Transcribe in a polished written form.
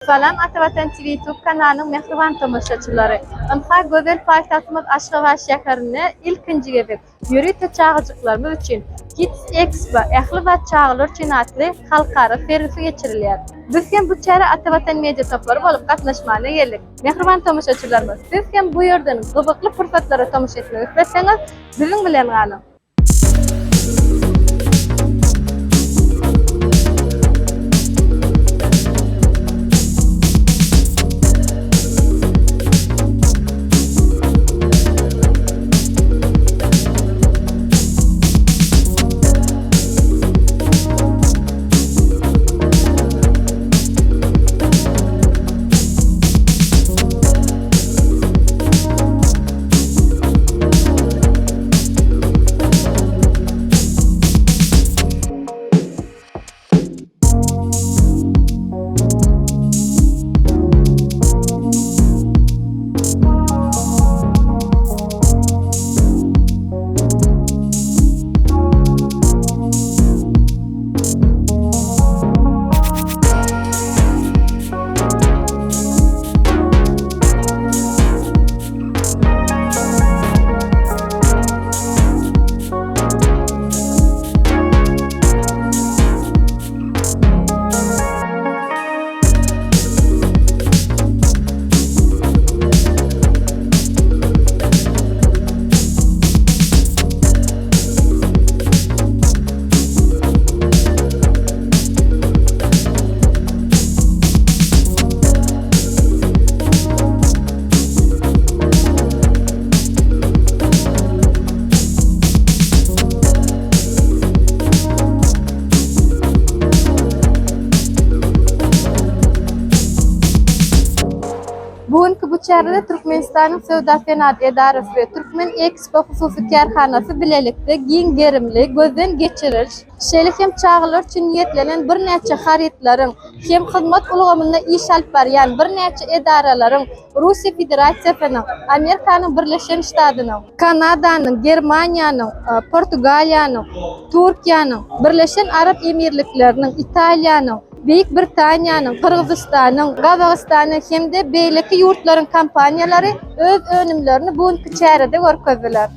Salam Ata Watan TV YouTube kanalynyň mähriban tomaşaçylary! Ynha gözel paýtagtymyz Aşgabat şäherinde ilkinji gezek ýörite çagajyklarymyz üçin Kids Expo ähli zat çagalar üçin atly halkara sergisi geçirilýär. Biz hem bu çärä Ata Watan Media topary bolup gatnaşmana geldik. Mähriban tomaşaçylarymyz, siz hem bu ýerden gyzykly pursatlara tomaşa etmek isleseňiz, biziň bilen galyň! Bu günki bu çärede Türkmenistanyň Söwda-senagat edarasy we Türkmen Ekspo hususy kärhanasy bilelikde giň gerimli gözden geçiriş, şeýle hem çagalar üçin niýetlenen birnäçe harytlaryň hem hyzmat ulgamynda iş alyp barýan birnäçe edaralaryň Russiýa Federasiýasynyň, Amerikanyň Birleşen Ştadynyň, Kanadanyň, Germaniýanyň, Portugaliýanyň, Türkiýäniň, Birleşen Arap Emirlikleriniň, Italiýanyň, Beýik Britaniýanyň, Gyrgyzystanyň, Gazagystanyň hem-de beýleki ýurtlaryň kompaniýalary öz önümlerini bu günki çärede görkezdiler.